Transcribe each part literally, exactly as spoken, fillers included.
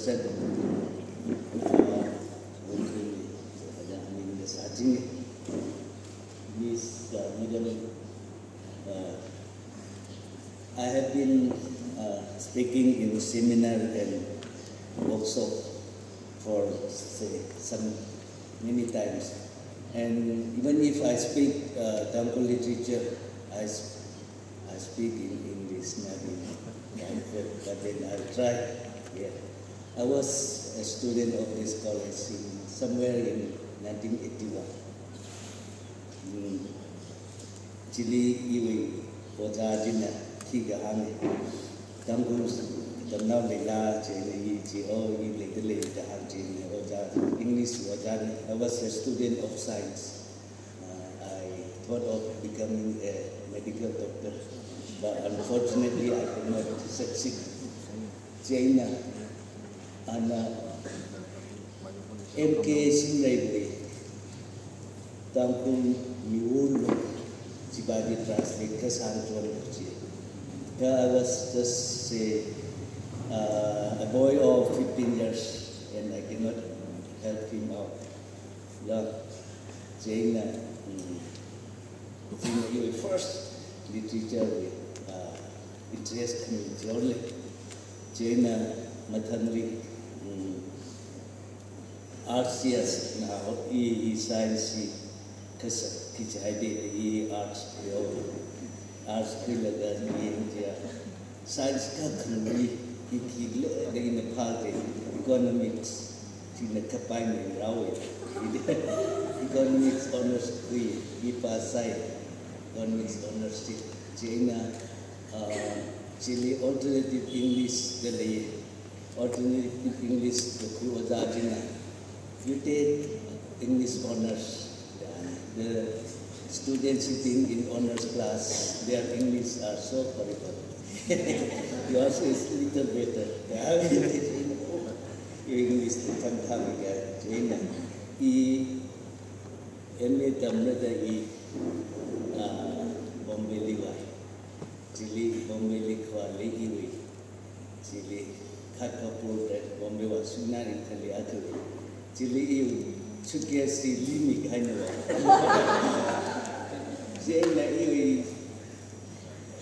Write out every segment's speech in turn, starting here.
Sen, uh, Wungkri, uh, yang ini saja. Miss, uh, Madam, uh, I have been, uh, speaking in seminar and workshop for, say, some many times. And even if I speak, uh, Tangkhul literature, I s- I speak in English, not in Tangkhul, but then I'll try. Yeah. I was a student of this college in somewhere in nineteen eighty-one. Mm. Chili iwui ojā china khikha hānga, Tangkhul tamnao leila, chieina i chi, oh, i leida lei da hāng chieina ojā, English ojāna. I was a student of science. Uh, I thought of becoming a medical doctor, but unfortunately I could not succeed. Chieina, ana M K Shimreiwui Tangkhul Miwurlung chiva chi translate kasā chon chi. Kha I was just, say, uh, a boy of fifteen years, and I cannot help him out. Ya, chieina, mm, chieina iwui first literature wui, uh, interest khami chi only. Chieina mathangli, mm, R C S na i, i science hi kasak khi chihai de i arts khuiya. Arts khuilaga i India science kakhangli i khi le de ina phal de economics china kapai mai rāwa. Economics honours khui, i pass sai economics honours chi. Chieina, uh, chili alternative English da lei. Alternative English kakhui ojā china, "You take English honours. The students sitting in honours class, their English are so horrible. Yours is little better." Your English is thang thang ya. Chieina i M A tamrada i, ah, Bombay li vāi. Chili Bombay li khavāli iwui, chili khat kapurda Bombay vāshungna ringkhali athum. Chili iwui suitcase li mikahaina va. Chieina iwui,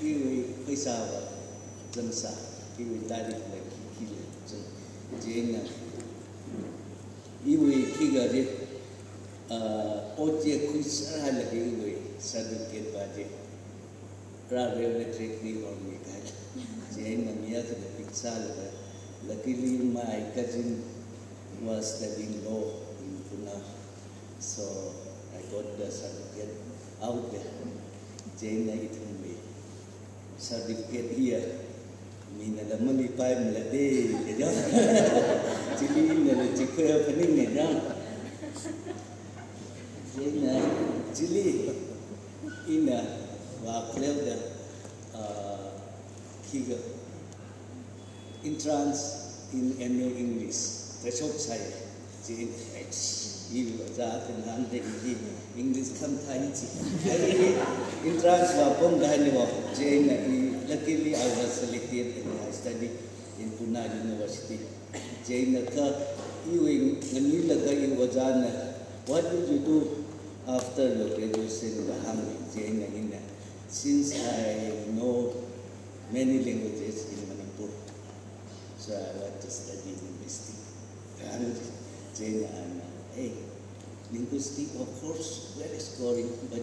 iwui pheisā va zangsā, iwui lairik la khi, khili zang. Chieina iwui khikha ri, ah, ojā khuisāra laga iwui certificate va chi rā railway track li hormikahai. Chieina mi akhana pick sālaga, luckily my cousin was studying law in Pune. So I got the certificate out there. Chieina ithumwui certificate hiya minala mamipaimala de, ya. Chili inala chi khuiya phaninga ya. Chieina chili ina vākhaleo da, ah, khikha entrance in M A English kashok sai. Chieina, "Eish, iwui ojā athum hāngda i hi English khamathā chi." I entrance vāpamkahaina va. Chieina i, luckily I was selected and I studied in Pune University. Chieina kha iwui nganuilakha iwui ojāna, "What will you do after your graduation?" da hānga. Chieina ina, "Since I know many languages in Manipur, so I want to study linguistics." Chieina ana, "Hey, linguistics, of course, very scoring, but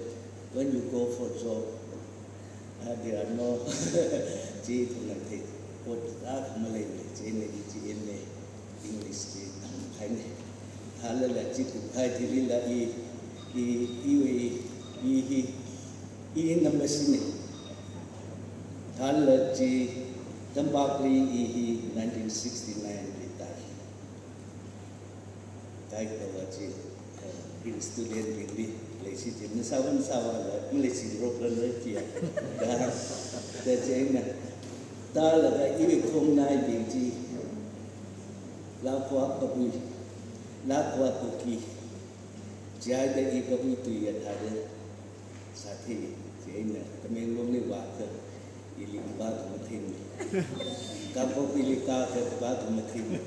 when you go for job, ah, there are no," chi ithumna thei, pot akha maleimana. Chieina i chi M A English chi tamkahaina. Thālala chi kupkahai thilila i, i, iwui, i hi, i hi number six na. Thālala chi tampakli i hi nineteen sixty-nine li tāi. Tāikahaiva chi, eh, student bingli leishi chi, na sāvān sāvāla, maleishi rokrān rai chiya. Da, da chieina, tālaga iwui khongnaibing chi, Lakwa Kabui, Lakwa Kuki, chihaida i kabui tui ya thāda sāthei. Chieina Tamenglongli vākha ili vākha matheimana. Kangpokpili kākha vākha matheimana.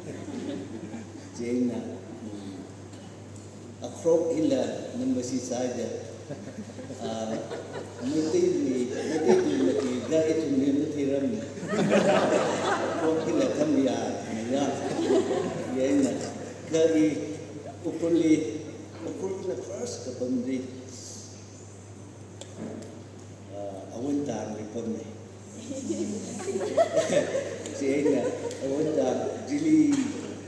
Chieina, mm, akhorok hila number six sāda, ah, Meitei tui, Meitei tui mati, ga ithumli mati ram. Akhorok hila khamiya, ya. Chieina, ga i Ukhrulli, Ukhrul hila first kapamli, ah, Awuntangli pammi. Chieina Awuntang chili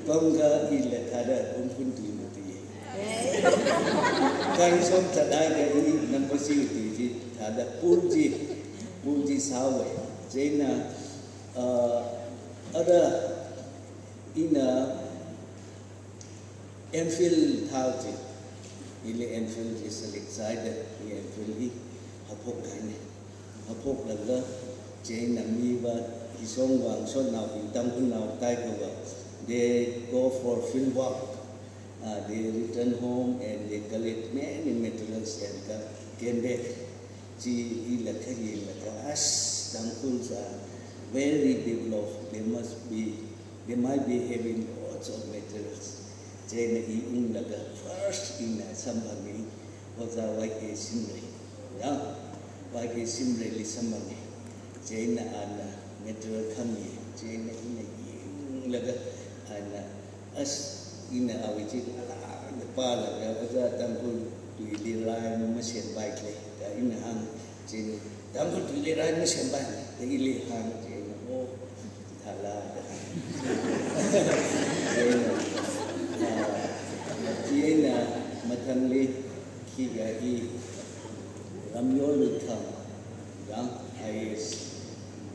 pamga ila thāda Ungphun tui mati. Kaisong thāda ga i number six tui chi thāda pulji, pulji sāhaowa. Chieina, ah, ara ina M.Phil thāhaowa ji. Ili M.Phil ji select sāhaida, i M.Phil hi haophok kahaina. Haophoklaga, chieina miva, ishong vang shotnaobing Tangkhulnao kaikhava, they go for field work. Uh, they return home and they collect many materials and ca-, came back. Chi ila khayanglaga, as Tangkhuls are very developed, they must be, they might be having lots of materials. Chieina i unglaga first ina samphangi Ojā Y K Shimray. Ya, Y K Shimrayli samphangi. Chieina ana material khami. Chieina ina yanglaga ana as ina awui chi alāngda pālaga, Ojā Tangkhul tuili rhyme masempai khala, da ina hāng, chieina Tangkhul tuili rhyme masempai, da ili hāng, chieina, oh, thala da. Chieina, ah, chieina mathangli, khikha i Ramyol Luithang, yang I A S,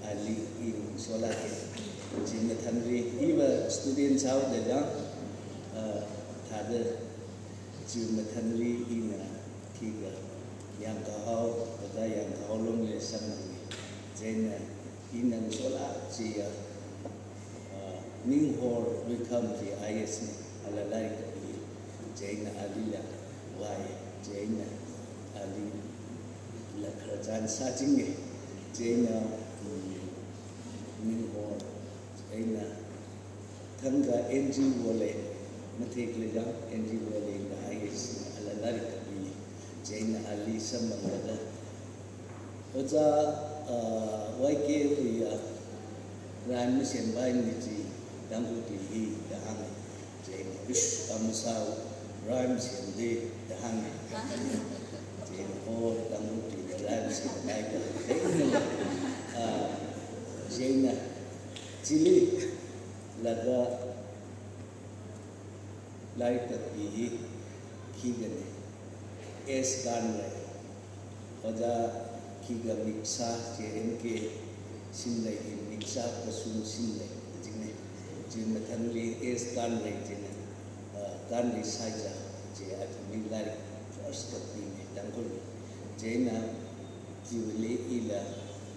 ali i ngasolaga. Chi mathangli, iva student sāhaoda yang, ah, thāda chi mathangli ina khikha Yangkahao, Ojā Yangkahao Longli samphangi. Chieina ina ngasola chiya, ah, Ninghor Luithang chi I A S na, ala lairik kapi. Chieina alila vāi, chieina alila khararchan sāchinga. Chieina, mm, Ninghor, chieina thangkha N G Wole, matheikhala yang, N G Wole na I A S na, ala lairik kapi. Chieina ali samphanglaga, Ojā, ah, Y K wuiya rhyme masempaimana chi, Tangkhul tui hi da hānga. Chieina, ish, amasao rhyme semda da hānga. Chieina, oh, Tangkhul tuila rhyme sempai khala. Ah, chieina, chili laga lairik kapi hi khikhana, S Kanrei. Ojā khikha Miksa, chi M K Shimrayli Miksa Kasung Shimray kajina. Chi mathangli S Kanrei china, ah, Kanrei Saiza, chi athumli lairik first kapina Tangkhulli. Chieina chiwuili ila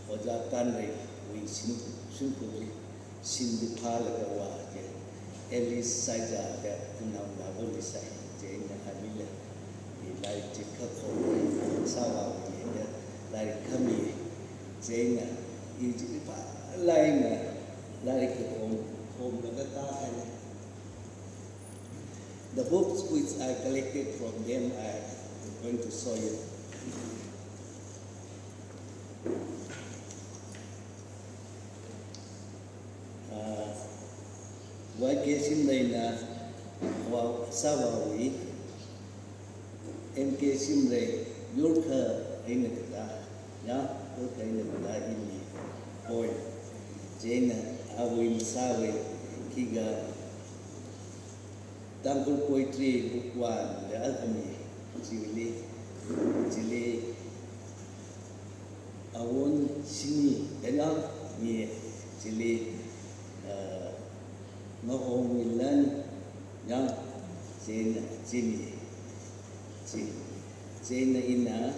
Ojā Kanreiwui shim, shimkhurli shimli phālaga vāya. Alice Saiza da khanao navali sai. Chieina alila i lairik chi khakhom sāvāya da lairik khami. Chieina i chili phālāk eina lairik kakhom, khomlaga tāhaina. The books which I collected from them, I am going to show you. Ah, Y K Shimrayna vā, sāvāwui, M K Shimray, yurkha eina katā, ya, yurkha eina katā ini poem. Chieina awui masāwui khikha Tangkhul Poetry Book One da alkhami, chili, chili, Awon Shini da na mi, chili, ah, Ngahongwui lan yang, chieina, chini, chi, chieina ina,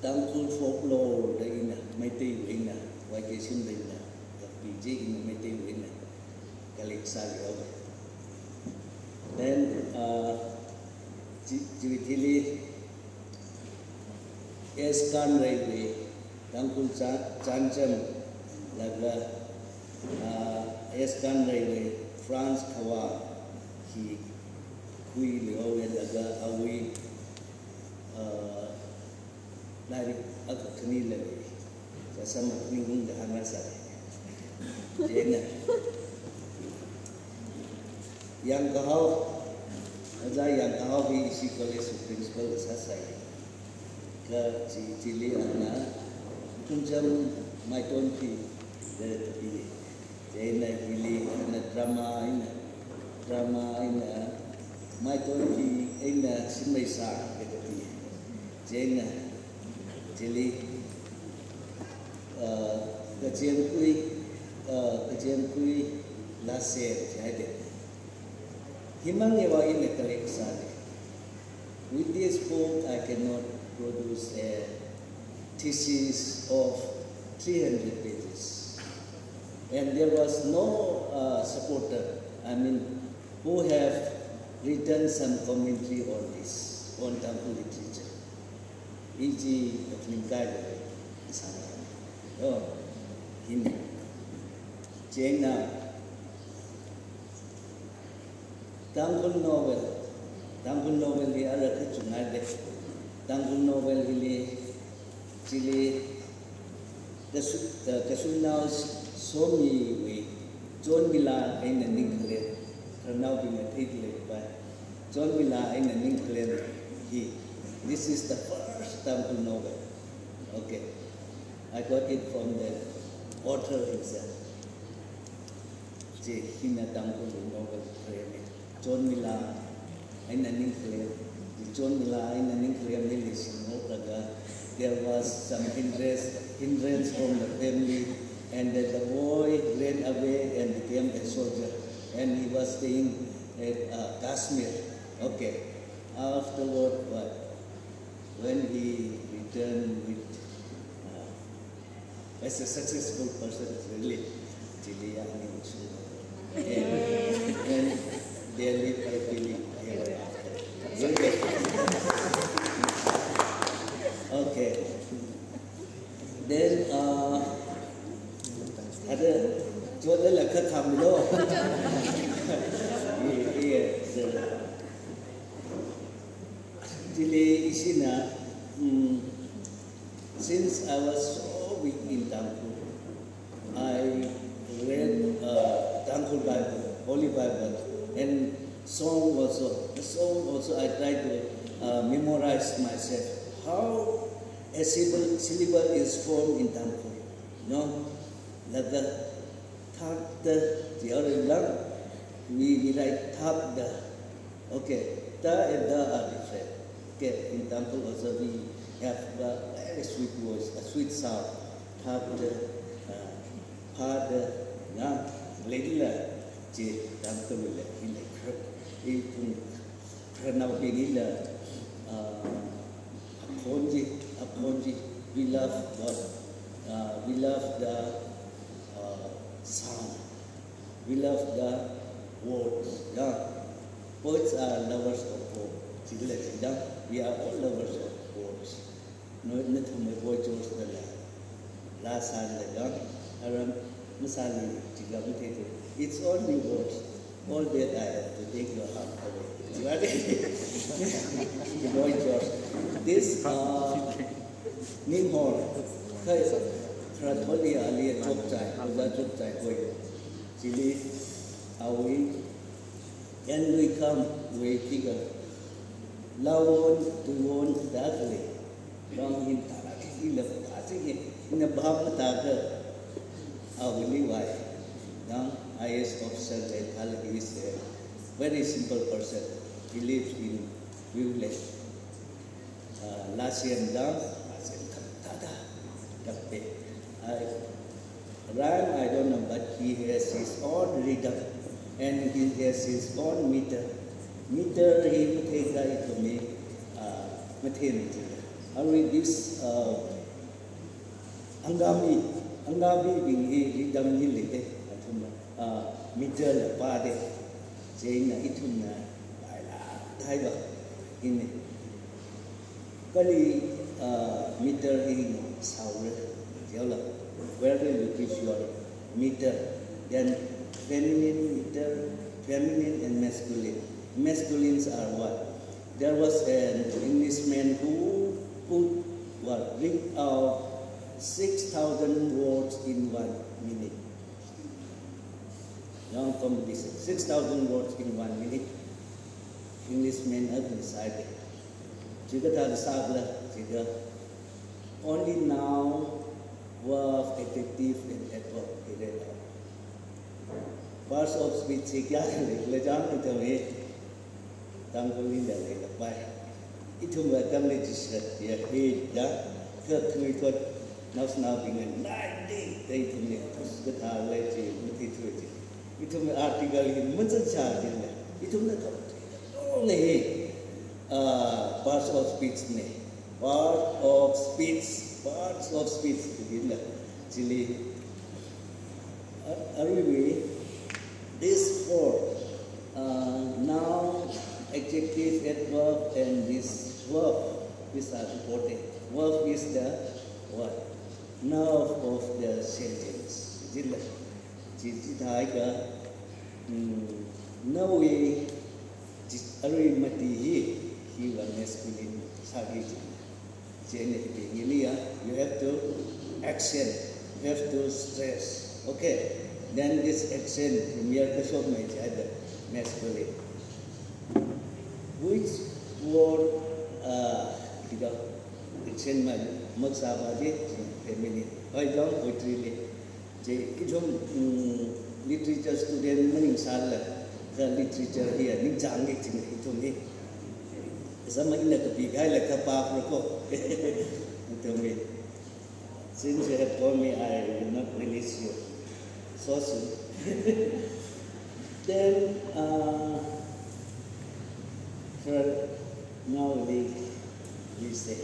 Tangkhul folklore da ina, Meiteiwui eina, Y K Shimrayna kapi chi ina Meiteiwui eina collect sāli haowa. Then, uh, chi, chiwui thili S Kanreiwui Tangkhul chā-, chānjam laga, uh, S Kanreiwui France khavā, Hi khuilu haowa laga awui, uh, lairik akha khani lei. Kasā makhaning hungda hāngrāsai. Chieina Yangkahao, Ojā Yangkahao hi ishi college principal sāsai. Kha chi, chili ana Thungcham Maitonpi da kapi. Chieina hili ana drama eina, drama eina Maitonpi eina Shimreisar da kapi. Chieina chili, uh, Kachemkhui, uh, Kachemkhui Laser jihaida. Himang ewa ina collect sāli. With this book, I cannot produce a thesis of three hundred pages. And there was no, uh, supporter, I mean, who have written some commentary on this, on Tangkhul literature. Iji Kathlingkai Sangkam. Oh, hina. Chieina Tangkhul novel, Tangkhul novel hi ara kachungkha de. Tangkhul novel hili, chili, Kasu-, uh, Kashumnao Somiwui Chonmila eina Ningkhalen, khararnaobingna theida leipai. Chonmila eina Ningkhalen hi. This is the first Tangkhul novel. Okay. I got it from the author himself. Chi hina Tangkhul novel khararna. Chonmila eina Ningkhalen. Chonmila eina Ningkhalen hili singlaga, there was some hindrance, hindrance from the family, and then the boy ran away and became a soldier, and he was staying at, uh, Kashmir. Okay. Afterward, what? When he returned with, uh, as a successful person, really, chili ani uchu. And, and they live happily ever after. Very good. Okay. Then, uh, ada, chotda lakha khamilo. Yeah, yeah, sir. Chili ishina, mm, since I was so weak in Tangkhul, I read, uh, Tangkhul Bible, Holy Bible, and song also. The song also I try to, uh, memorize myself. How a syllable, syllable is formed in Tangkhul, no? Laga thakda, the other lang, we, we write thakda. Okay, ta and da are different. Okay, in Tangkhul also we have a very sweet voice, a sweet sound. Thakda, uh, phada, na, leila, chi Tangkhul le, ile, i pung, khararnaobingla, uh, akhonji, akhonji, we love God, uh, we love the, uh, sound. We love the words, yeah. Poets are lovers of poem. Chila chila, we are all lovers of words. No, nathum Boy George dala. Laa sālaga, aram masāli chila matheithu. It's only words. All that I have to take your heart away. Boy George. This, uh, Ninghor, khai, Khararthotli ali Chokchai, Ojā Chokchai Boy. Chili, awui, yan lui kham, wui figure. Lawon, tuwon, dakle. Long hin tara ki ila, tara ki, ina bhap tara. Awui liwai. Now, I A S officer, Lenkhalagi is a very simple person. He lives in View Lake. Uh, Lasem dam, Lasem kap tada, kape. I, rhyme, I don't know, but he has his own rhythm and he has his own meter. Meter hi matheida ithumwui, uh, mathei mathei. I read this, uh, Angami, Angamibing hi rhythm ni leite, athumna, ah, meter la pāde, chieina ithumna, paila, thaiba, ine. Kali, ah, meter hi sāure, jiaola, where will you give your meter? Then feminine meter, Feminine and masculine. Masculines are what? There was an Englishman who could what? Read out six thousand words in one minute. Yang competition, six thousand words in one minute. Englishman akha sāi. Chikathā sākhala, chika only noun, verb, adjective, and adverb. Parts of speech chi kayākha leikhala chang ithum hi Tangkhulli leikapai. Ithumwui atamli chishat ya hida, kha khangathot naoshinao bingna naidi, da ithumli kathā lei chi matheithui chi. Ithumwui article hi manzan sā jila. Ithumna kathāda hi, ah, parts of speech ne. Part of speech, parts of speech jila. Chili, uh, aruiwui, this four, uh, noun, adjective, adverb, and this verb, these are important. Verb is the what? Nerve of the sentence. Jila. Chi, chithākha, mm, nawui, chi, arui mati hi, hiva masculine sāki chi. Chieina hibingli ya, you have to accent, you have to stress. Okay? Then this accent, premier kashok mai chi ada masculine. Which word, uh, hida, accent mai, maksā ba chi, feminine. Hoi dong poetry li. Chi ithum, mm, literature student maningsālala, kha literature hi ningchāngki chi ithum hi. Sāmei ina kapi kahaila kapā proko. Ithum hi. Since you have called me, I will not release you so soon. Then, uh, third, now we, we say,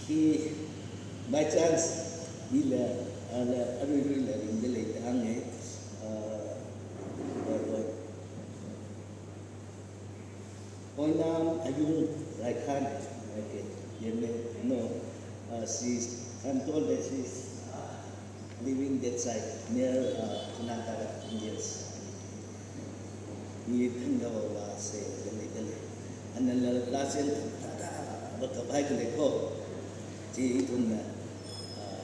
hi, by chance, ila, ala, aruirui la ringda leida hānga, uh, uh, uh, Oinam Ayung Raikhan, okay, Yemen, no, uh, she's, I'm told that she's, uh, living that side, near, uh, Karnataka, yes. Hi khangda va sāda leida lei. Anala lāsen thāda va kapai khalei ko. Chi ithumna, uh,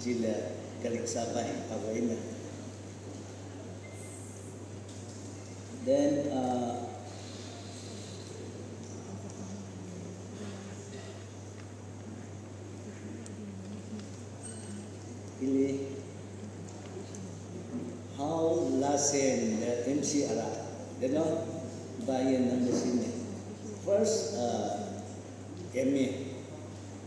chila collect sāpai, awui eina. Then, uh, hili, Hao Lasen, the M C R, you know, by a number senior. First, uh, M A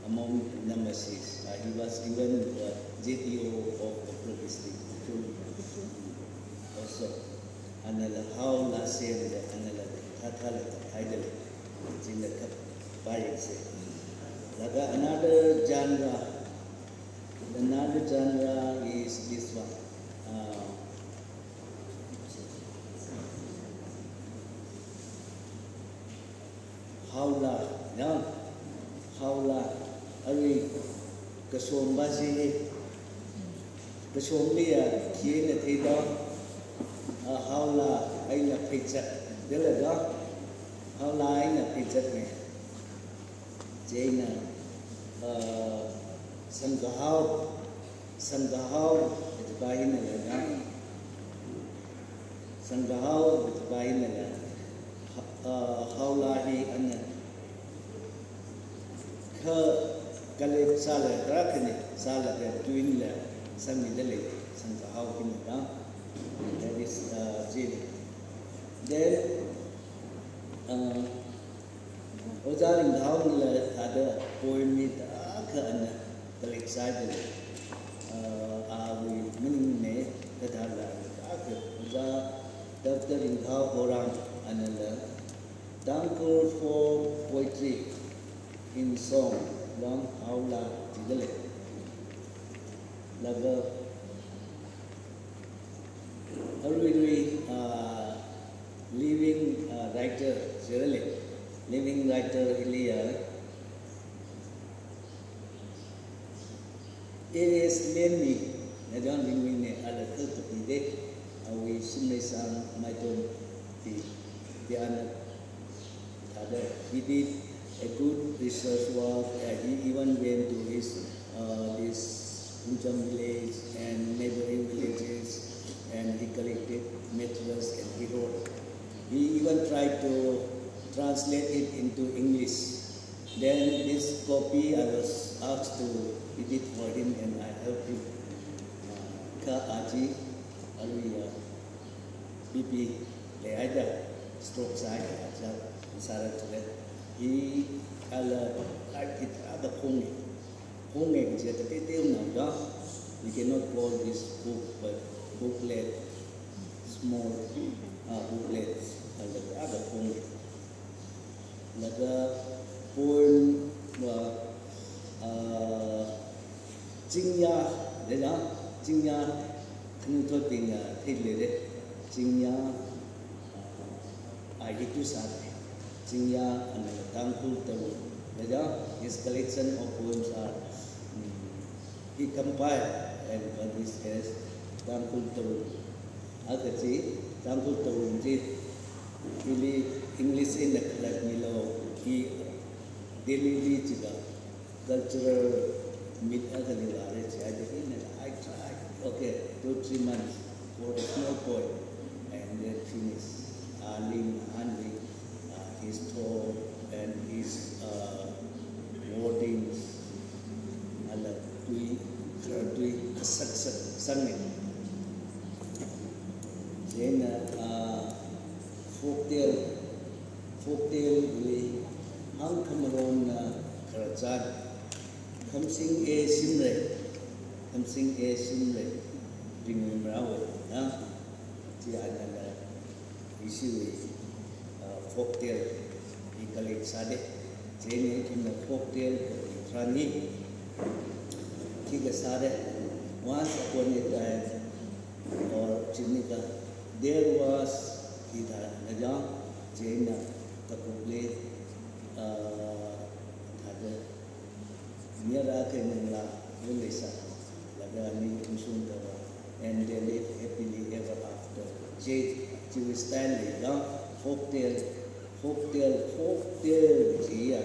among number six. Uh, he was even the J P O of the District also. Anala Hao Lasen, anala thāthāla kapai da lei. Chila kapai se. Laga another genre, another genre is this one. Uh, Haola, ya. Haola, arui kashomva chi, kashomli ya, khi eina theida, a, haola eina pheichat, dela da, haola eina pheichat ne. Chieina, a, samkahao, samkahao, kajipa hina lei na. Samkahao, kajipa hina lei. Ha, a, haola hi ana kha collect sāla, tarākhani sālaga twin la sāmida lei, samkahao hina da. That is, uh, chi. Then, uh, Ojā Ringthaona la thāda poem hi tarākha ana collect sāda lei. Uh, awui maningmei kathāla tarākha Ojā Doctor Ringthao Horang anala Tangkhul folk poetry in song, long haola jida lei. Laga aruirui, uh, living, uh, writer jida lei. Living writer hili ya A S Lianmi, Naja Ringwui ne ala kal kapide, awui shimlei sāngmei atam, the, the ana, thāda, he did a good research work, uh, he even went to his, uh, this Umchang village and neighboring villages, and he collected materials and he wrote. He even tried to translate it into English. Then this copy I was asked to edit for him and I helped him. Kha aja, aruiya, B P leihaida, stroke sāhaida, aja, sāra tule. Hi, ala, like it, ada phungi. Phungi kaji kateiteona ja. We cannot call this book, but booklet, small, uh, booklet, ala, ada phungi. Laga poem va, ah, chingya, leila, chingya, khanuithotbingna theilei de, chingya, ah, ai itu sāde, chingya, ana Tangkhul Tangkhul, leila, his collection of poems are, mm, he compiled and published as Tangkhul Tangkhul. Akha chi, Tangkhul Tangkhul chi, hili English eina khalatmilu, hi Delhi li chika cultural meet akhali vāra chi, aja ina, I tried, okay, two, three months for a small poem, and then finish. Ali Mahanli, uh, his thought and his, uh, wordings, ala tui, kharartui, kasaksak sangni. Chieina, ah, folktale, folktale li hāngkhamaronna khararchan, Khamsing A Shimray, Khamsing A Shimray, Ringwui Marāwui, na, chi ana la, ishiwui, ah, folktale, i collect sāde. Chieina ithumna folktale kapi tharan hi, thikha sāde. Once upon a time, or chimika, there was, hithāda ja, chieina kakupli, ah, thāda, Niyara khe ningla, yun leisā, laga ani ungshung kava, and they live happily ever after. Chi, chiwui style li, ya, folktale, folktale, folktale, chi ya.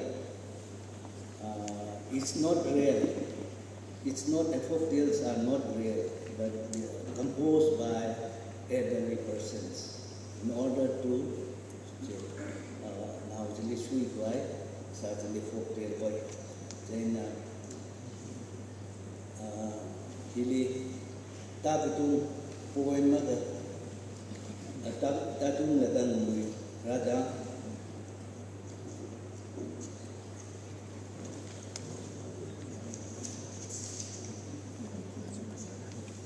Uh, it's not real. It's not, the folktales are not real, but they are composed by elderly persons in order to, uh, nao chili sui khavai, sā chili folktale khavai. Then, uh, Ah, hili tākatung poem akha, ah, tā, tātung laga ngui rāda.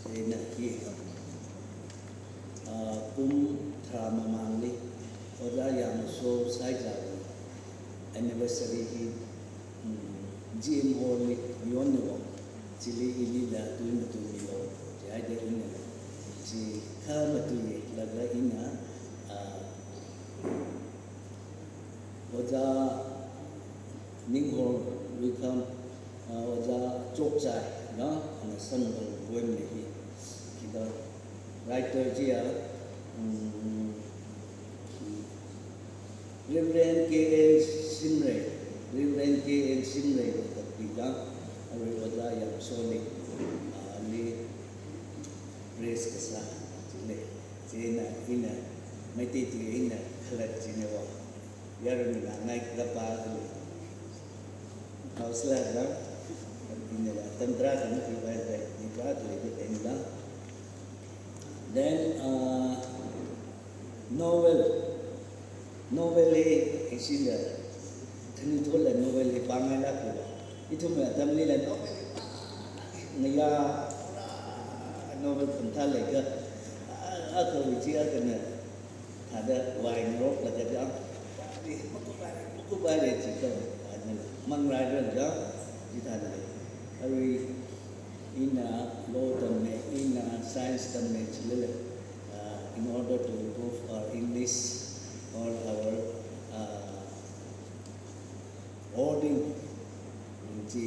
Chieina hi, ah, kum tharā mamangli, Ojā Yamsho Saizawui anniversary hi, mm, G M Hall li yonniwa, chili ilila tui matuimilu, chihaida ina, chi kha matuilaga ina, ah, Ojā Ninghor Luikham, ah, Ojā Chokchai, na, ana samkaphang poem ne hi, khida writer chiya, mm, Reverend K N Shimray, Reverend K N Shimray, wui kakapida, arui Ojā Yamsholi, ah, li praise kasā, chile. Chieina, ina, Meitei tui eina khalat chieina wa. Yarui mina ngai kapā, house la, ina la, atam tarākha mapipai, ni tarākha leida kahaina. Then, uh, novel. Novel hi, isila, khanuithotla novel hi pāngailāka. Ithumwui atamlila novel hi pā, ngayā, novel khangathā leiakha, a, akhawui chi akhana, thāda wai ngaroklaga ja, makuphaira, makuphaira jikha, ana mangrairan ja, chithāda lei. Arui ina law tamme, ina science tamme chilala, uh, in order to improve our English or our, uh, wording, chi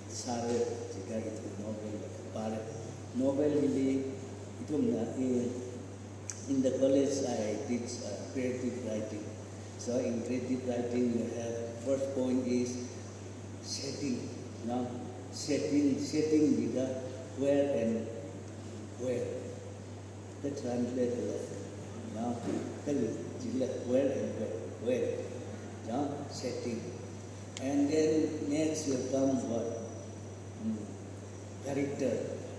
sāra, chikha ithum novel la pāra. Novel hili ithumna in, in the college I teach uh, creative writing. So in creative writing you have first point is setting. Now setting, setting with the where and where. The translate the now tell where and where, where. Now setting. And then next will come what? Hmm. Character.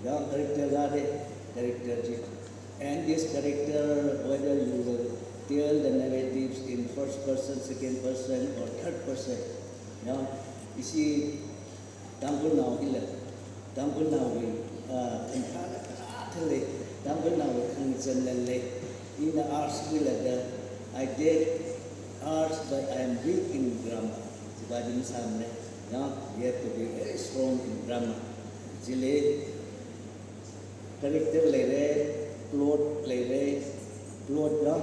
Now character are the character. And this character, whether you will tell the narratives in first person, second person, or third person. Now you see, Tangkhulnao hila, Tangkhulnao will, uh, and Tangkhulnao will, Tangkhulnao will, Ina arts will, I take arts, but I am weak in grammar. Chiba din samle. Now you have to be very strong in grammar. Chili character leire, plot leire, plot ya,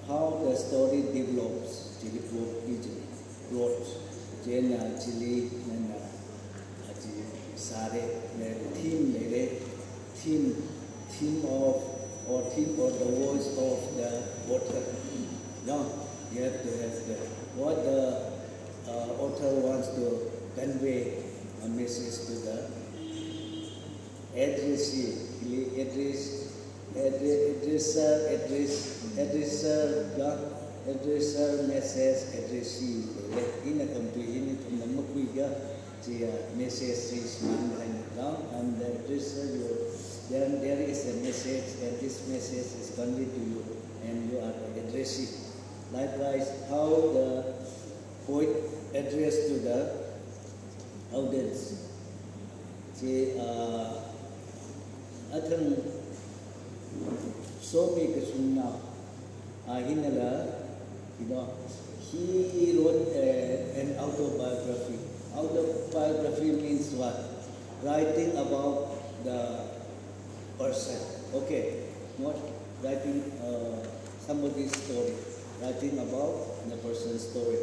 how the story develops, chili plot iji, plot. Chieina chili nana aji sāre, le theme leire, theme, theme of, or theme or the voice of the author. No, you have to have the, what the uh, author wants to convey a message to the addressee, ili address, addre-, addresser, address, addresser, ga, addresser, message, addressee. Ina completely ina ithumna makhuiga, chi, uh, message is man behind the ground, and the addresser, you, then there is a message, and this message is conveyed to you, and you are the addressee. Likewise, how the poet address to the audience. Chi, uh, athang Somi Kashungnao, uh, hinala, you know, he wrote, uh, an autobiography. Autobiography means what? Writing about the person. Okay, not writing, uh, somebody's story. Writing about the person's story.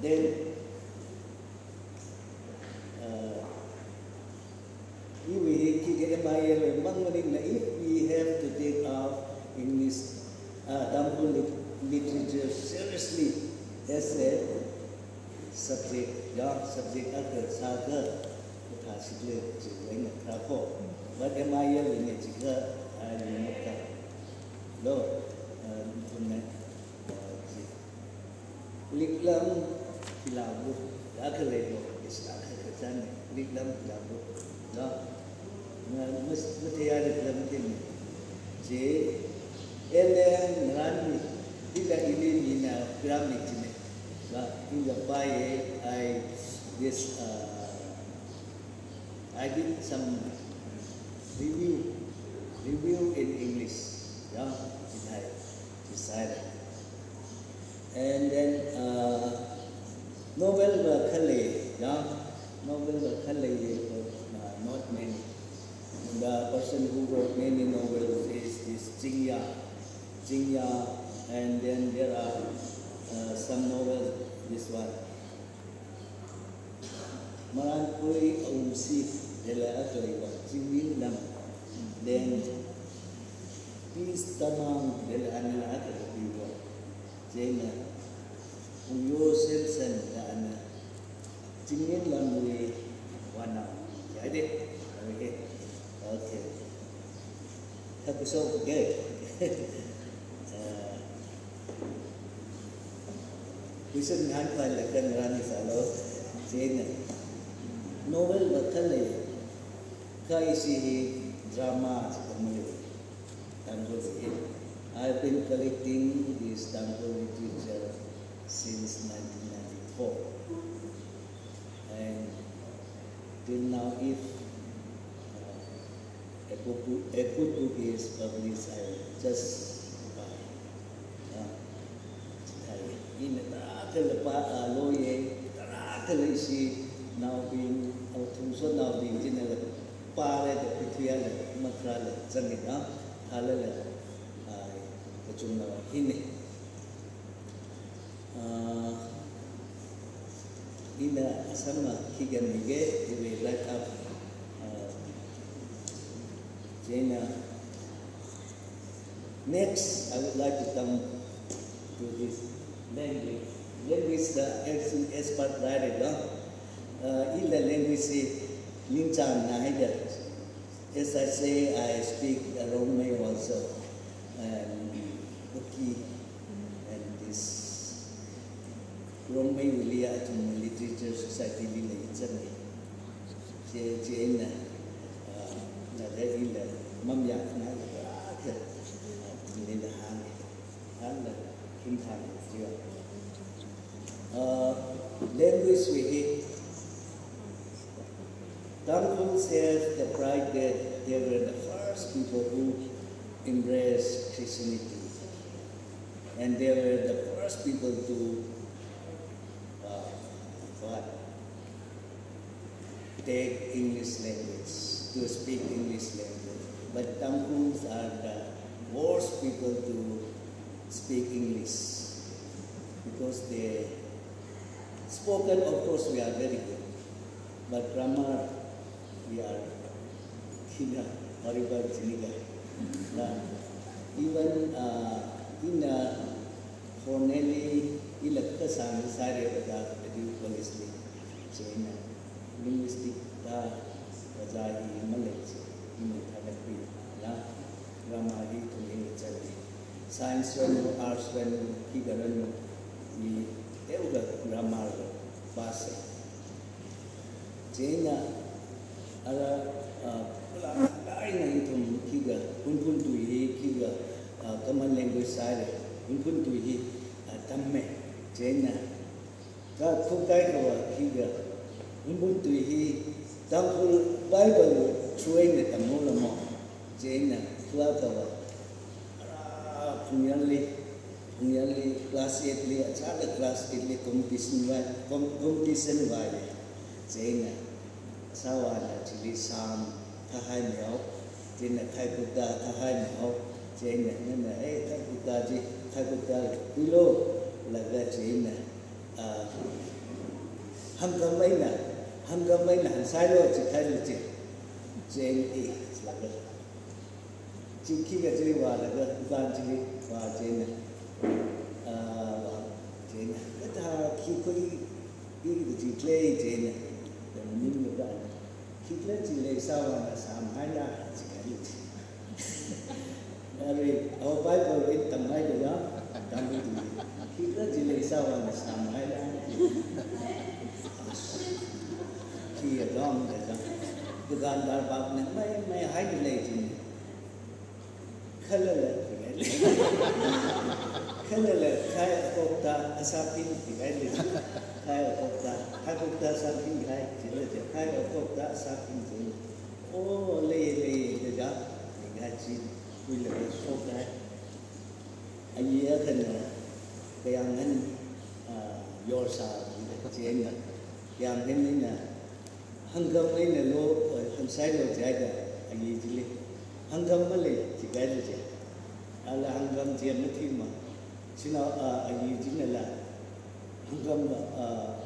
Then, uh, iwui hi khikha M I L mang maningla, if we have to take our English, uh, Tangkhul lit-, literature seriously as a subject, ya, subject akha sākha, kathā shikle chiwui eina kharā ko. But M I L ina chikha, uh, yungakha. Lo, uh, ithumna, uh, chi. Liklam philabu, akha leilo, is akha kachān, liklam philabu. No, na, mas, matheiya liklam thim. Chi, elen ranmi, hila ili mina gram ni chine. Ba, hila pai, I, this, uh, I did some review, review in English. Yeah, in Thai. Decided. And then, uh, novel va khalei, ya, novel va khalei, uh, not many. The person who wrote many novels is this Chingya, Chingya, and then there are, uh, some novels, this one. Marānkhui Awungsi, dela akha leiva, Chingminlam, then Peace Tamang, dela anila akha leiva, chieina Uyo Simpson, da ana, Chingminlamwui vānao, ya de, okay, okay. Thakuso, okay. Uh, Question ngahānpaila kha ngarān sālo, chieina. Novel va khalei, kha ishi hi drama chi khamale, Tangkhul hi. I've been collecting this Tangkhul literature since nineteen ninety-four. And till now, if, uh, a good book, a good book is published, I will just buy. Uh, chithāi. Ina tarākha lapa, uh, loye, tarākha leishi, naobing, athumso naobing china la, pālala, pithuyala, makharāla, zangina, thālala, uh, kachungna hine. Uh, ina asamma khikha mige, iwui write up, uh, Then, uh, next, I would like to come to this language. Language, uh, as, as part right, uh, uh, in the language, uh, ningchāngna haida. As I say, I speak, uh, Rongmei also, and Kuki, and this Rongmei wui li athum Literature Society li leichange. Chi, chieina, ah, Nagadala mamayākhangai kha, ah, nina hānge. Hāngda khim thang chiya. Ah, language wui hi, Tangkhuls have the pride that they were the first people who embraced Christianity. And they were the first people to, uh, what? Take English language, to speak English language. But Tangkhuls are the worst people to speak English because they spoken, of course, we are very good, but grammar, we are hina horrible jiniga. Na, even, uh, in, uh, Cornell li ila kasāng sāre bada, bada college li. Chieina linguistic da ojā hi malei chi, ina thāda khuila, grammar hi ithum ina chāli. Science ranu, arts ranu, khikha ranu, mi teokha grammar la pass sāi. Chieina, ara, ah, kala, kala eina ithum khikha, Hunphun tui hi khikha, ah, common language sāre, Hunphun tui hi, ah, tamme. Chieina, ka khukai kawa khikha, Hunphun tui hi, Tangkhul Bible through eina tamlu lamo. Chieina, kala kawa, ara, phungyāngli, phungyāngli, class eight li, achāda class eight li competition vā, com-, competition vāye. Chieina, sāvāna chili Psalm thāhaimihao, chieina Khaikupda thāhaimihao, chieina nana, eh, Khaikupda chi, Khaikupda khuilo, laga chieina, ah, hangkam eina, hangkam eina hansailu chi khailu chi, chieina i, laga. Chi khikha chili vālaga, dukan chili vā chieina. Ah, vā chieina. Kathā khi khui, i kaji khalei chieina. Yang ning dukan. Khikhala chili sāvāna sāmhaila, chi khalei chi. Ari, our Bible wui tamhaida ya, tamhaida. Khikhala chili sāvāna sāmhaila. Khi ya dong da dong. Dukandar bapna mai, mai haida lei chi. Khalala, khalala, khai akokta asāpin, khalala, khai akokta, khai akokta asāpin, khai, chila ja, khai akokta asāpin, chila. Oh, lei, lei, da ja, da chi, khuilaga shokta. Ayi akhana, kayānghan, ah, yorsā, chieina, kayānghan eina, hangkam eina lo, eh, hansailu jihaida, ayi chili. Hangkam malei, chi khalei chi. Ala hangkam chi matheima. China, ah, ayi chinala. Hangkam, ah,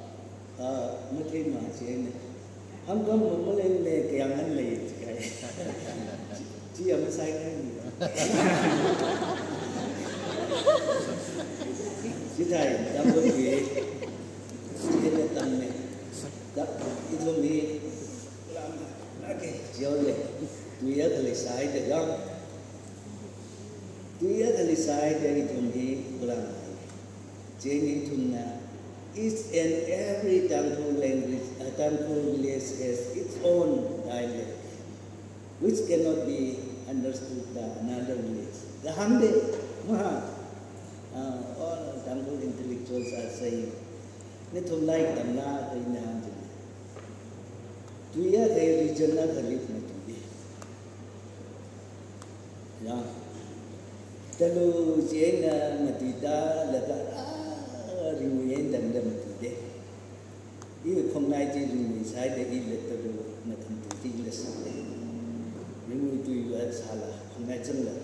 ah, matheima chieina. Hangkam mamalei ne kayānghan lei chi khai. Chi ya masai khai ni. Chithāi, tambo ki. Chieina tamne. Da, ithum hi, lam, lake, jiao le, tui akha leisāhaida ya. Tui akha leisāhaida ithum hi, kulang. Chieina ithumna, each and every Tangkhul language, uh, Tangkhul village has its own dialect, which cannot be understood by another village. Kahāngde, maha, uh, all Tangkhul intellectuals are saying, nathum lairik tamla, da ina hāngde. Tui akha region akhali matui. Ya. Talu chieina matuida laga, ah, Ringui eina tangda matuide. I khongnai chi Ringui sāhaida ila Talu mathang tui chi ila sāde. Ringui tui va sāla, khongnai changla.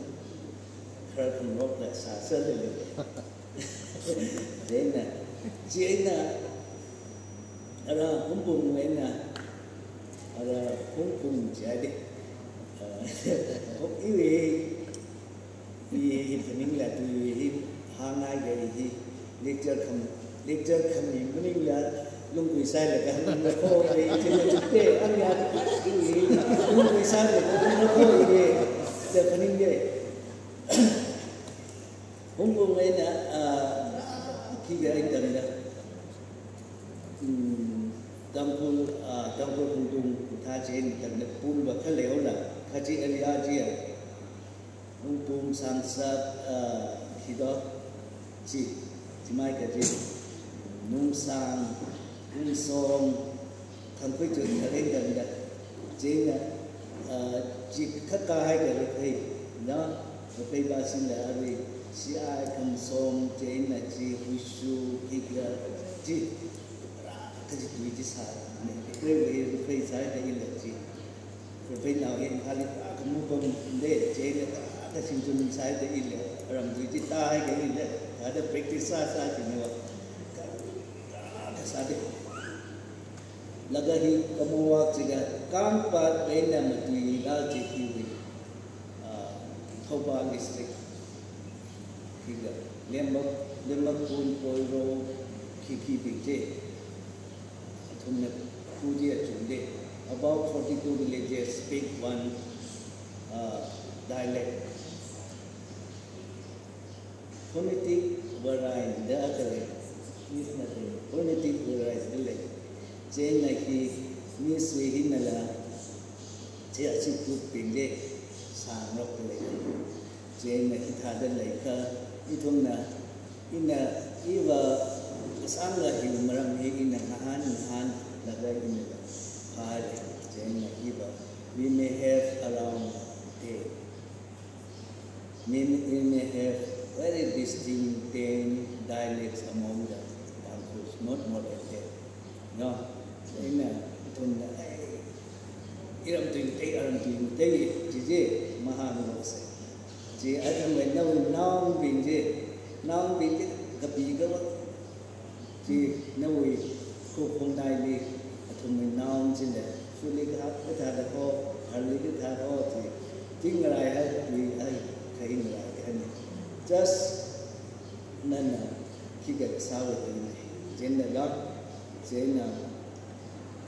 Khar khangarokla sāsālele. Chieina, chieina, ara Hungpung eina, ara Hungpung jihaide. Iwui, i hi phaningla tui hi hāngngai ga i hi lecture kham, lecture khami maningla lungkui sailaga hāngda kho i china chukte, ang ya, iwui, lungkui sailaga hāngda kho i, te phaning de. Hungkung eina, ah, khi ga eina tamda. Hmm, Tangkhul, ah, Tangkhul hungtung thā chieina tamda pumva khalei ola, khachi area chi ya. Hungpung sangsak, ah, khi do, chi, chimai kaji, nungsang, nungsong, khangkhui chun khalei tamda. Chieina, ah, chi khakahai ka Raphei, na, Raphei ba singla ari, si ai khamsong, chieina chi, huishu, khikha, chi, ra, kaji tui chi sā, ne, Raphei, Raphei sāi ka ila chi. Raphei nao hi Imphal li ka mupam de, chieina ka, ka singchun sāi ka ila, ram tui chi tāi ka ila, ka da practice sā sā chi ne wa. Ka, ka sā de. Laga hi Kamawak chiga, Kangpat eina matuila chi khiwui, ah, Thoubal district. Khiga, Lemmak, Lemmakpun, Poiro, khi khi bing chi. Athumna khu chi achungde. About forty-two villages speak one, uh, dialect. Phonetic variant da khalei, is nothing. Phonetic variant da lei. Chieina hi, mi sui hinala, chi achi group bing de, sāngarok lei. Chieina hithāda leikha, ithumna, ina, iva, sāngla hi maram hi ina ngahān, ngahānlaga ina phāle. Chieina iva, we may have around ten. We, we may have very distinct ten dialects among the Tangkhuls, not more than that. No? Ina, ithumna, ai, iram tui tei, aram tui tei, chi chi, mahāngarokse. Chi athumwui nao, naobing chi, naobing chi, kapi kava, chi nawui khukhongnaili, athumwui nao china, shuli kathā, kathāda kho, harli kathā kho, chi, chi ngaraihai, tui hai, khai ngaraihai ni. Just nana, khikha sāwui tui ni. Chieina la, chieina,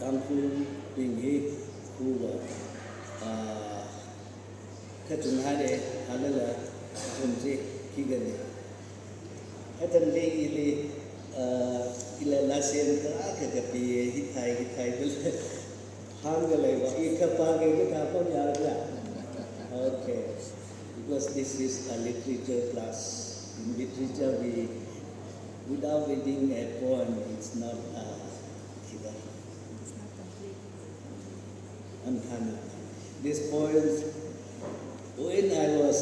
Tangkhulbing hi, khuwa, ah, kachungkha de, halala, athum chi, khikha ni. Atam de ili, ah, ila lasen ka, ka, kapi, hithai, hithai, dala. Hāngda leiva, i kapā ke kathā pam ya la. Okay. Because this is a literature class. In literature, we, without reading a poem, it's not, uh, either. Uncommon. This poem, when I was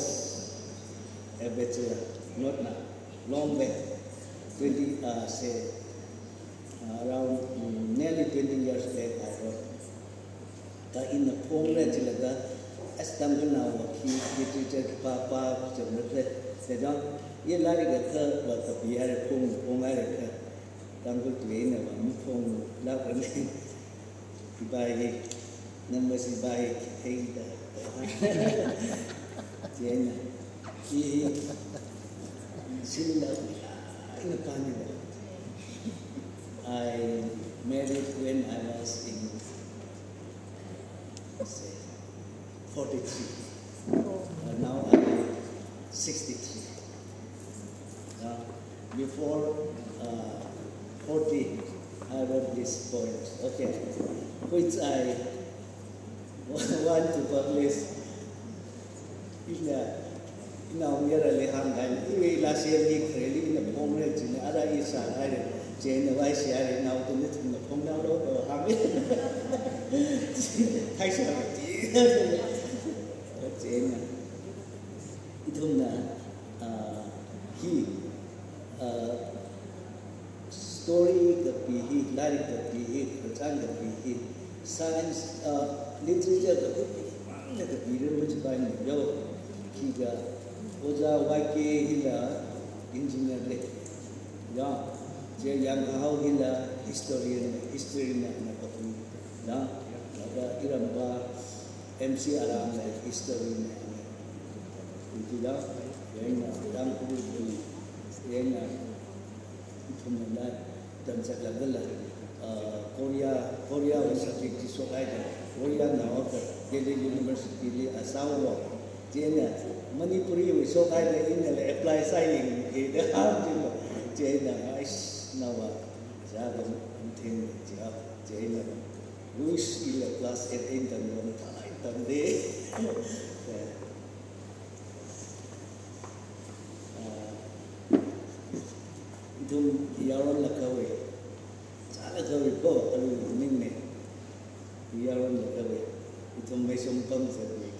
a bachelor, not now, long back, twenty, uh, say, uh, around, mm, nearly twenty years back, I wrote. Ka ina phongra chilaga, as Tangkhulnaova khi literature khipā pā chāmra khala, te dang, ye lairik akha va kapi haira, phong, phong haira kha, Tangkhul tui einava maphonglākra ni. Sipai hi, nang masipai hi, theida. Chieina, i, sila, ina pani va. I married when I was in, say, forty-three. Uh, now I'm sixty-three. Uh, before, uh, forty, I wrote this poem, okay, which I want to publish. Ina, ina ungera le hāngkahai, iwui lasen hi khareli ina phongra china, ara i sāhaira, chieina vaisi haira, naoda nathumna phongnaolu da hānga. Haisa chi. Chieina, ithumna, ah, hi, ah, story kapi hi, lairik kapi hi, kachāng kapi hi, science, ah, literature kapi hi, mangna kapi rin machipai ni yo, khikha, Ojā Y K hila engineer le, ya, J. Yangkahao hila historian le, history na, na kapi, ya, laga iramva, M C aram le history ne. Ithumla, yangna, Tangkhul, yangna, ithumla, tamsakla gala, uh, Korea, Korea wui subject chi shokhaida, Korea naoka, Delhi University li asawa, chieina, Manipuri wui shokhaida, inala apply sāyangki da, chieina, aish, nawa, jaga, thing, ja, chieina, Rush ila class eight eina tamda, thālai tamde. Ah, ithum yaronlakhawui, chālakhawui ko, aruining ne. Yaronlakhawui, ithum Meisum pamzatwui,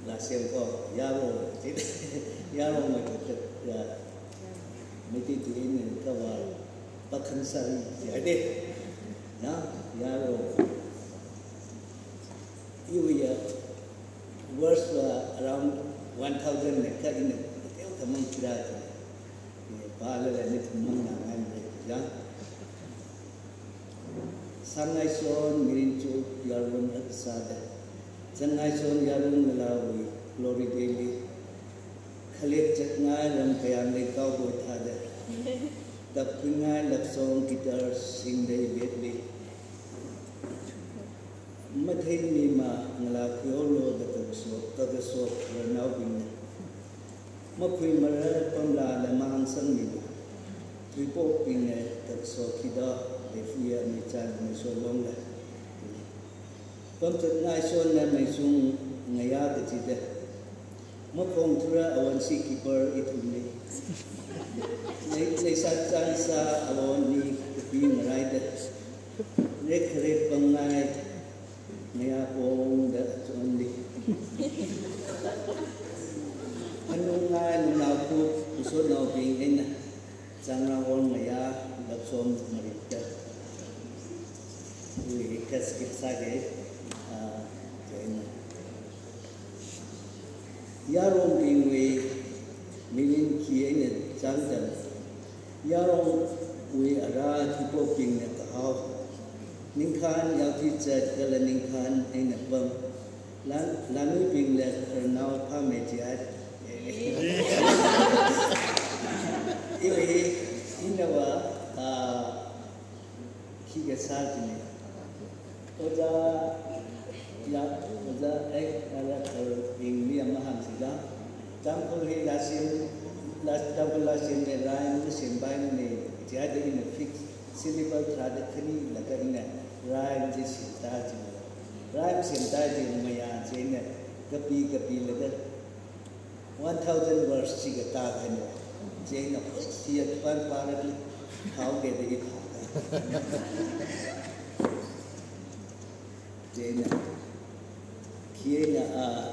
lashiyang ko, yaro, yaronlakhawui, ya, Meitei tui eina kavā, Pakhang sāri, ya de. Na, yaro. Iwui ya, verse va around one thousand ne, kha ina, teokha mang khuira, eh, pālala ithum mangnāngai de, ya. Sāngaishon mirin chuk yaron aksada. Sāngaishon yaron ngalāwui glory daily. Khalek chatngai ram kayāngli cowboy thāda. Dap khuingai love song guitar singda vetli. Matheimi ma ngalā khuihaolu da kakaso, kakaso khararnaobingna. Makhuimarar pamlala mahangsangmi ma. Thuipokbingna kakaso khida, leifuya michan maisholongla. Pamchat ngaishonna maishung ngayā kachida. Makhongthura awan seakeeper ithumli. Lei, leisat chansā awon ni kapi ngaraida. Rekrek pangngai ngayā pongda achonli. Hanungngai nungnao kuk, kusotnaobing eina. Changra ol ngayā, lapsom marikta. Ui, kaskit sāge, ah, chieina. Yarongbingwui mirin khi eina chāngda. Yarongwui ara thuipokbingna kahao. Ningkhān yaothui chat kala ningkhān eina pam. Lan, lanuibingla khararnao phāmei jihat. Iwui, inava, ah, khikha sā jine. Ojā, ya, ojā, eh, ara karbingli ama hāngsida. Tangkhul hi lashim, lash-, Tangkhul lashim ne, rhyme ne, sempai ne, jihaida ina fix, syllable tharāda khani laga ina rhyme chi semta jine. Rhyme semta jine mayā chieina, kapi, kapilaga, one thousand verse chi katākahai ne. Chieina, ui, sia kapan parakli, thao ke de thao. Chieina, chieina, ah,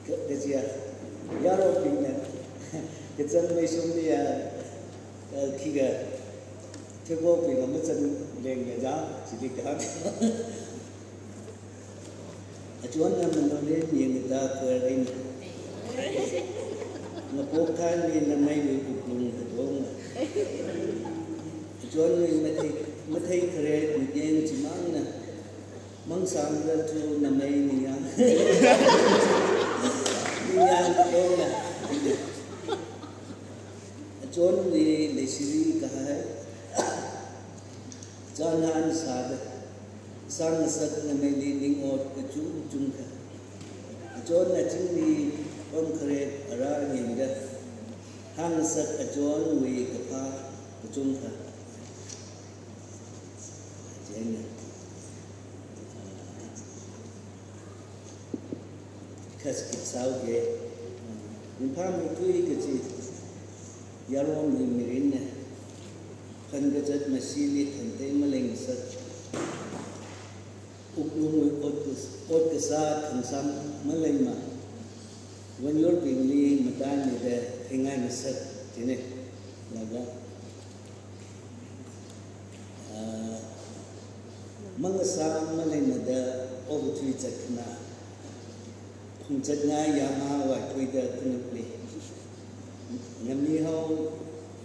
ka, kajiya, yarongbingna, kachang Meisumli ya, ah, khikha, thuipokbing ama chang leng ya ja, chili ka. Achonna manolen yangda khuirin. Ngapok thanli namaiwui wuklung kadong. Achonwui mathei, mathei kharet miyang chimangna. Mangsangda chu namai ningyāng. Ningyāng kadongna. Achonwui leishiri kahai. Chānhan sāda, sāngasak namaili ning ot kachungchungkha. Achonna chingri pamkharet ara yangda, hāngasak achonwui kaphā kachungkha. Chieina. Kaskit sāuge. Ringphāmeithui kachi yarongwui mirinna. Khankazat mashili khantei maleingasak. Wuklungwui ot kas-, ot kasā khangsam maleima. Vanyurbingli mataimida theingaingasak jine. Laga. Ah, mangasā maleimada okathui zatkhanā, phungzatngai yāngā vaithuida khanukli. Ngamihao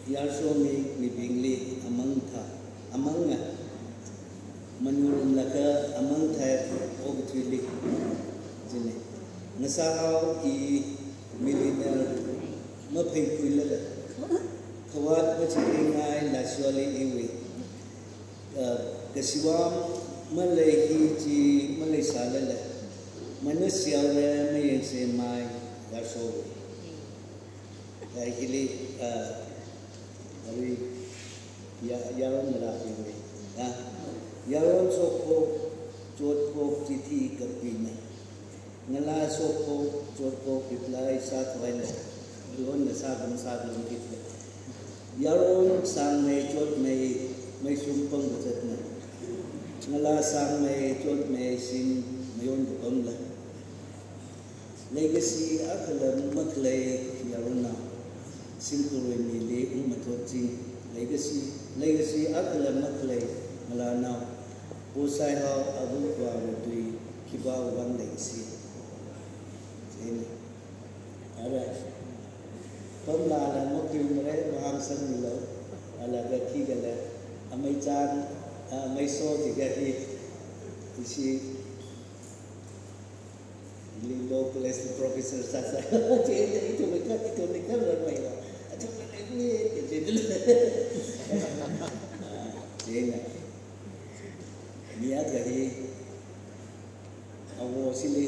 yarshomi mibingli amang thā, amanga. Manurumlaga amang thai okathuili. Chieina. Ngasāhao i millionaire maphaikhuilala. Khavāt machitheingaiya lasholi iwui. Uh, kasiwam malei hi chi maleisālala. Manasiaura mayangsemai lashowui. Kha hili, ah, arui ya-, yaron ngalābingwui. Ah, yaron shokphok, chotphok chithi kapina. Ngalā shokphok, chotphok reply sākhavai na. Yaron ngasā kam sākhavai na. Yaron sangmei chotmei meishum pangkazatna. Ngalā sangmei chotmei shim mayon kapamla. Legacy akhala makhalei yaronnao, shimkhurwui mili ungmathotching. Legacy, legacy akhala makhalei ngalānao, posaihao avāva̱wui tui khipāwui vang legacy. Chieina. Ara. Pamlala makhuimara, mahāngsangmilu. Ala kathi kala. Amei chān, amei so jiga hi. Ishi Ili law college professor sāsā. Chieina, ithumna kha, ithumna kha ran mai lo. Athumna rai mi, chieina. Ah, chieina. Mi akha hi, awo shili,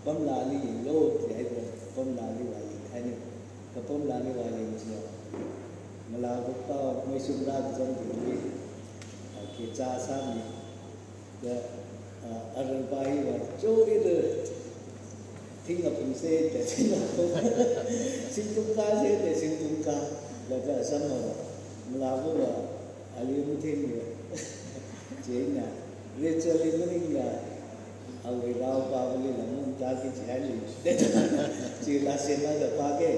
pamlali lo, yai ko, pamlali vāli, khaini, kha pamlali vāli chi. Ngalā vukpa, meishum rākazang bingli. Ah, kachā sāmi. Kha, ah, ararpa hiva, cho ida, thing apung sāda, thing apung. Singtung kasāda, singtung ka. Laga asam haowa. Ngalāva̱va, ali mathingva. Chieina, Rachel li maningla, awui raopavali lamung taki chihali. Chila sena da pa ke.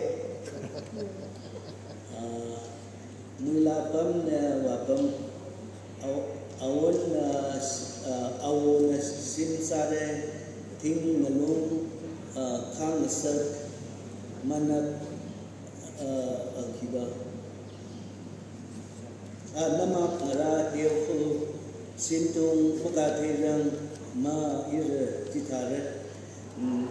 Ah, Muilā pamna vāpam, aw-, awona, ah, awona shim sāra, thing ngalung, ah, khangasak, manak, ah, ah, khiba. Ah, namak ngarā teokhu, shimtung makatheirang, ma ira chithāra. Hmm.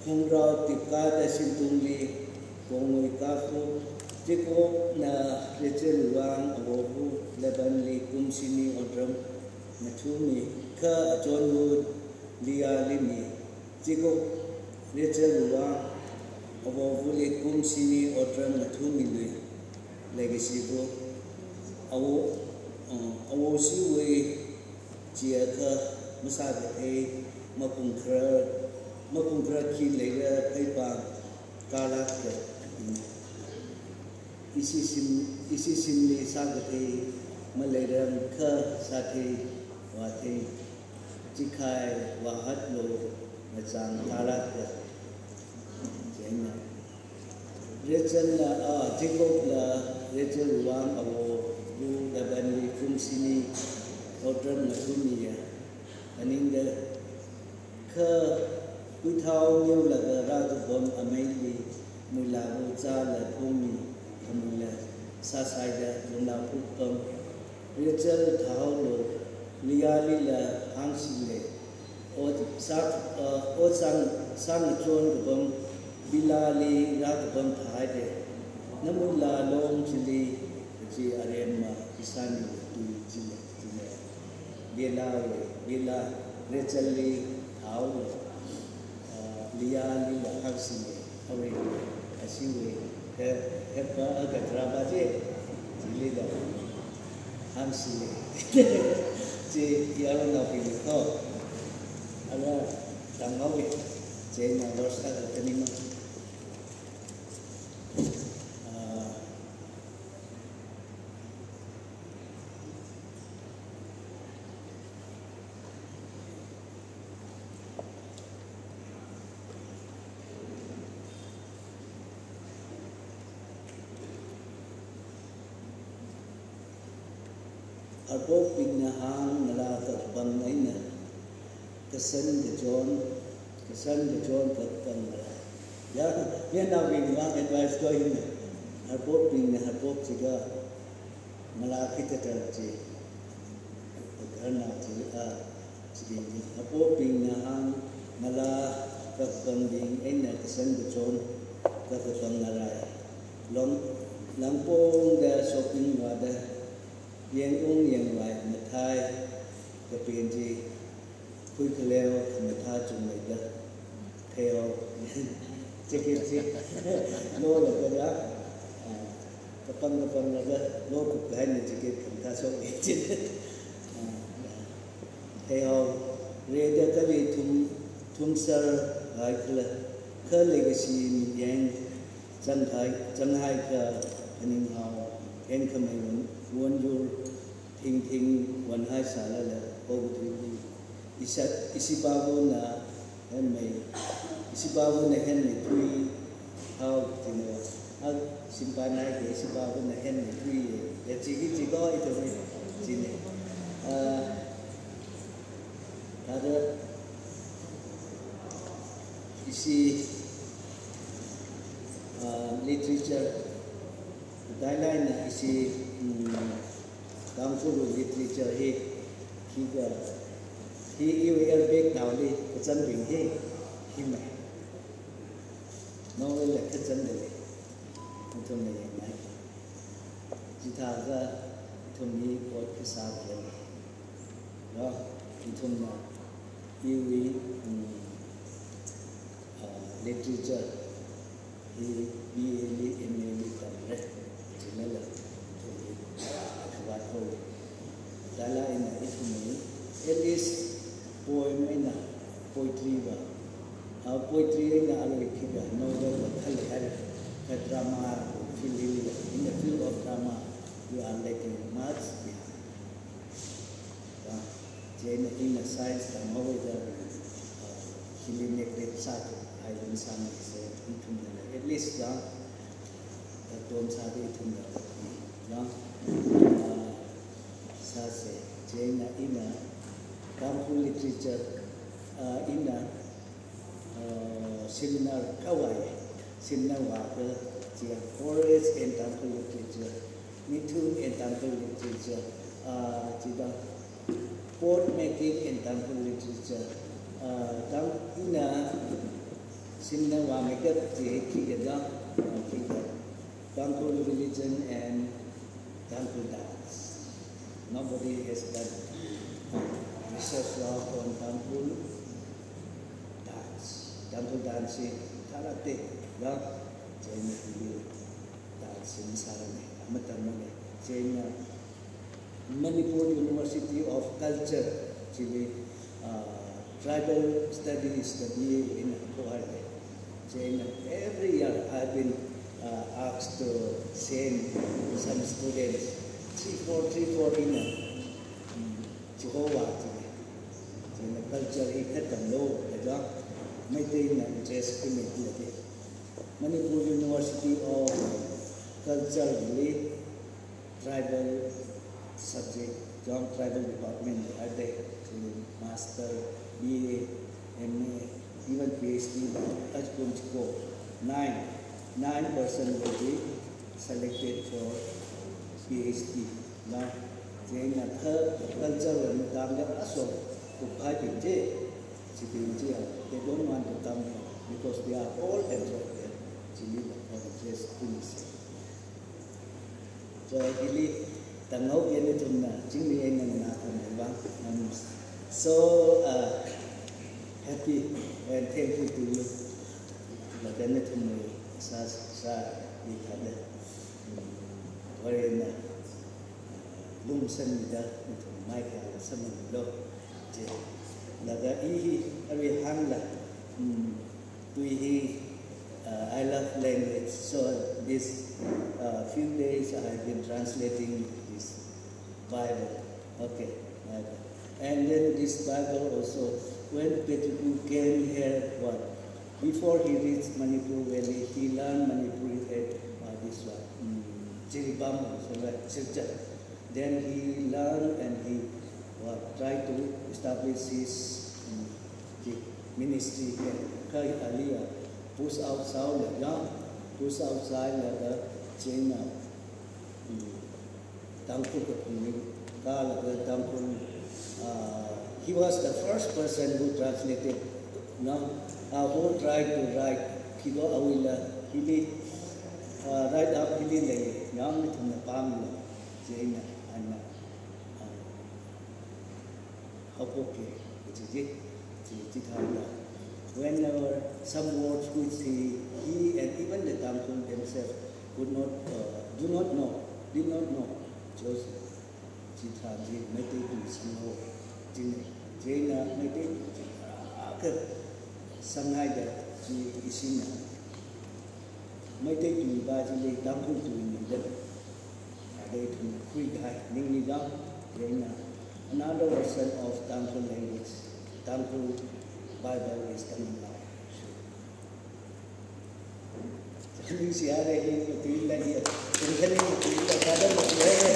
Khongrao tipkada shimtungli pongwui kafu, Jacobna Rachelwui vang avova̱ Labanli kum shini otram ngathumi, kha achonva̱ Leahli mi. Jacob Rachelwui vang avova̱li kum shini otram ngathumilui. Legacy bu awo, uh, awoshiwui chiakha masākathei, mapung kharar, mapung kharar khi leira pheipāng kalak ka. Ishi shim, ishi shimli sākathei maleirang kha sāthei, vāthei, chikhai vāhatlo ngachang kalak ka. Chieina. Rachelna, ah, Jacobla Rachelwui vang avova̱ Labanli kum shini otram ngathumi ya. Aningda kha kuithao ngeolaga rākapam ameili muilāva̱ chāla thongmi khamula sāsaida lungla pukpam. Rachel thāhaolu, Leahlila hāngsile, ot sā, uh, ot sāng, sāngachon kapam, Bilhahli rākapam thāhaide, namuilā long chili, kachi aremma isani tui chile, chile. Bilhahwui, Bilhah, Rachelli thāhaolu, uh, Leahlila hāngsile. Awui, ashiwui, he, hepa aga drama je, jilila, hāngsile. Chi, yaronnaobingli ko. Ala, tamhaowe, chieina verse akha khanima. Ah, Harbokbingna hāng ngalā kakapang eina, kasan kachon, kasan kachon kakapang ngalā. Ya, yanaobingwui advice ko hina. Harbokbingna harbok chiakha, Ngalā khitata chi, kakarna chi, a, chibing, apobingna hāng, ngalā kapangbing eina kasang kachon, kakapang ngarai. Long, langpongda shopping vāda, yangung yangvai mathai, kapen chi, khuikhaleo, khamathā chungmeida, pheo, jacket chi, lolaga, a, kapang kapanglaga, lo kupkahaina jacket khamathā shokngai chi. A, pheo, rida kali thum, thumsar, haikhala, kha leikashi miyang, zanghai, zanghai kha, phaninghao, enkhamei won, wonyur, thingthing, wanhai sālala, okathuili, isa, isipāvana henmei, isipāvana henmeithui, hao, jina, a, simpanai ke isipāvana henmeithui, ya, chiki chiko, ito me, jina. A, thāda, isi, a, literature, Dailai na isi, mm, Tangkhul literature hi, khikha, hi iwui Arabic naoli kazangbing hi, himei. Novel la kazangbing hi. Ithumna yangngai. Chithākha, ithum hi ot kasā khalei. No, ithumna, iwui, mm, a, literature, hi B A li, M A li tamra, chilala, ithumwui, a, khavāt ho. Dailai na ithumwui, at least poem eina, poetry va. A, poetry eina aloi khikha, novel va khalei haira, kha drama, film, in the field of drama, we are lagging much behind. Ya, chieina ina science tamhaoda, ah, hili neglect sāthu, island sāngaisa, ithumna, at least ya, katom sāda ithumna, ya, ah, sāsa, chieina ina, Tangkhul literature, ah, ina, uh, seminar khavai, seminar vākha, chiya forest and Tangkhul literature, mithun and Tangkhul literature, uh, chida pot making and Tangkhul literature, uh, Tang-, ina seminar vāmeikap chi khikha, uh, khikha. Tangkhul religion and Tangkhul dance. Nobody has done research work on Tangkhul dance. Tangkhul dance hi tharate ya, chieina hili dance hi masārane, amatamane. Chieina Manipur University of Culture, chili, uh, Tribal Studies da B A eina khuihaire. Chieina every year I've been, uh, asked to send some students, three, four, three, four ina, mm, chihova chili. Chieina culture hi khatamlu, kaja Meiteina interest khimei late. Manipur University of Culture li tribal subject, jong tribal department li haire, master, B A, M A, even P H D, ajakum chiko, nine, nine person will be selected for P H D. Na, chieina kha culture wui maramli aso, kuphai bing chi, chibing chi, they don't want to come here because they are all abroad there. Chili, uh, interest in this. So, hili tamhaoki nathumna, chingri eina nganākhangai vang, I'm so, uh, happy and thankful to you. Laga nathumwui sā, sā, hithāda, mm, Varena, uh, lumsanmida, nathum maikala samphanglu. Chi, laga i hi, arui hāngla, mm, tui hi, uh, I love language. So this, uh, few days I've been translating this Bible. Okay, Bible. And then this Bible also, when Peter Pu came here, what? Before he reached Manipur Valley, he learned Manipuri at, uh, this one, mm, Jiribam also, right? Silchar. Then he learned and he, uh, tried to establish his, um, the ministry here. Kha aliya, push out sāhaola, push out sāhailaga chieina, um, Tangkhul kaphung ni, kala ka Tangkhul, uh, he was the first person who translated, no, uh, who tried to write, khi do awila, hili, uh, write up hili lei, nang ni thumna pamla, chieina, ana, uh, haophok ke, chi chi, chi chi thāda. Whenever some words which he, he and even the Tangkhul themselves could not, uh, do not know, did not know, just chi thā chi Meitei tui sanglo, chieina, chieina Meitei tui chi thā ka sanghaida chi ishina Meitei tui ba chili Tangkhul tui ni da. Ada ithum khuikahai ningli dang, chieina another version of Tangkhul language, Tangkhul Bible is coming out. Ningshi haira hi matuila hi, ningshi matuila, kada matuila.